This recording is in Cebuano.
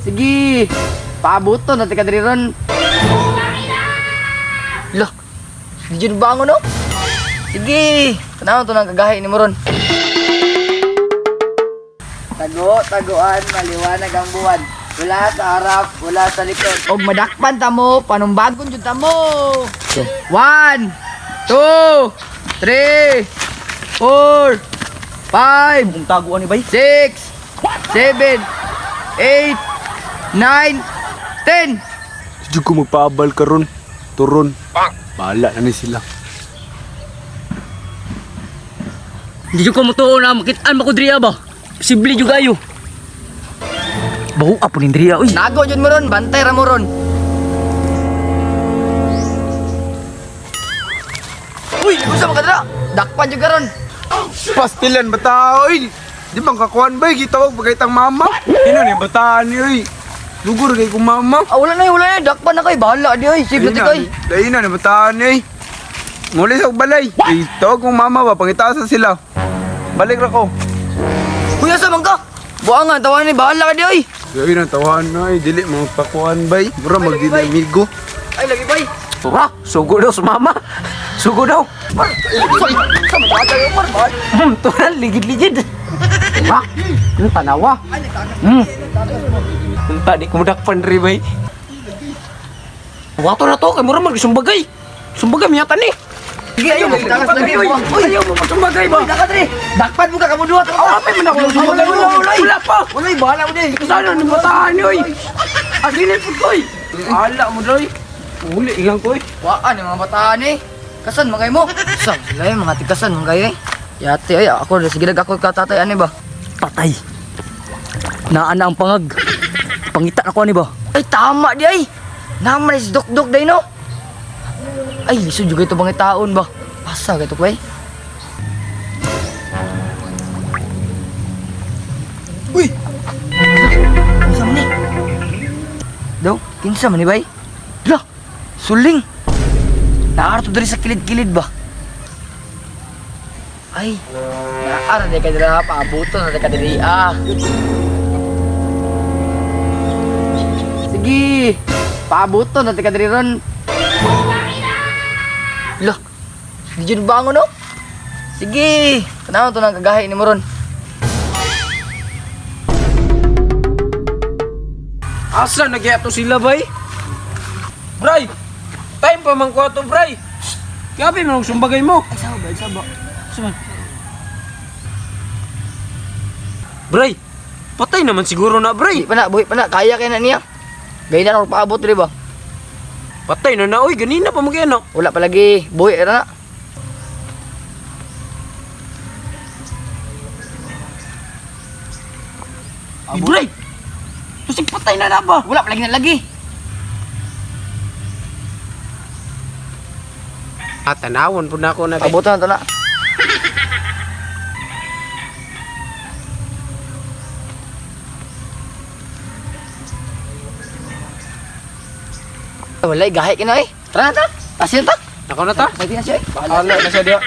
Sige, paabuto na tika diri ron. Lah, di jud bangon no? Sige, tanaw to nang kagahi nimo ron. Tago, taguan, maliwanag ang buwan. Wala sa harap, wala sa likod. Og madakpan ta mo, panumbagon jud ta mo. One, two, three, four, five, Kung taguan ni bay. six, seven, eight, nine, 10. Jud ko magpaabal karon. Turon. Bahala na ni sila. Hindi jud ko mutuo na makitaan ba ko diri ba? Posible jud kayo. Bahu apo ni diri oy. Nago jud mo ron, bantay ra mo ron. Uy, unsa man ka dira? Dakpan jud ka ron. Pastilan bata oy. Di bang kakuan bay gitawag pa kay tang mama. Ino ni bataan ni oy. Lugur kay kong mama. Ah, wala na, wala na. Dakpan na kay, bahala di oy. Sige na kay. Dahil na ni bataan ni oy. Muli sa balay. Ay, tawag kong mama ba pangitaasa sila. Balik ra ko. Uy, asa man ka? Buangan, tawanan ni, bahala ka di oy. Dahil na tawahan na oy, dili mo magpakuan bay. Mura magdili amigo. Ay, lagi bay. Ha? Sugo daw sa mama. Sugo daw. Sa mga tayo, par, bahala. Turan ligid-ligid. Ha? Ano tanawa? Unta di ko mudakpan diri bay. Wato na to kay mura mag sumbagay. Sumbagay miyata ni. Sige, ayaw, magtakas lagi. Uy, Uy, ayaw mo magsumbagay ba? uy, daka diri. Dakpan mo ka kamo duha. Aw, apay man ako Wala, wala, wala. Wala pa. Wala, bahala mo di. Sana ni bataan ni oy. Aginay pud koy. Ala mo doy. Uli ilang koy. Waan yung mga bataan eh. Kasan mga mo? Sa sila eh, mga tikasan mga kayo eh. Yate ay, ako sige dag ako katatay ani ba? Patay. Naana ang pangag. Pangita na ko ani ba? Ay tama di ay. Naman is dok-dok day no. Ay lisod juga ito bang taon ba? Asa gato ko eh. Uy. Kinsa man ni? Daw, kinsa man ni bay? Lah, suling. Naarto diri sa kilid-kilid ba? Ay, naara di ka dira paabuto na di ka diri ah. Sige, paabuto na di ka diri ron. Lah, di jud bangon no? Sige, tanaw to nang kagahi nimo ron. Asa nagyato sila bay? Bray! Time pa man ko ato, bray! Gabi man ang sumbagay mo. Ay, saba, ay, saba. Bray! Patay naman siguro na, Buhi bray! pa na, buhi pa na, kaya kay na niya. Gay na ako paabot diri ba? Patay na na, oy! Ganina pa mag ano. Wala pa lagi, buhi ra na. Ay, bray! Tusig patay na na ba? Wala pa lagi na lagi. Ah, tanawon po na ako na, bay. Paabot na to na. Wala, gahi ka na eh. Tara na ta. Tasin na ta. Ako na ta. Pwede na siya eh. Bahala. Ala na siya diya.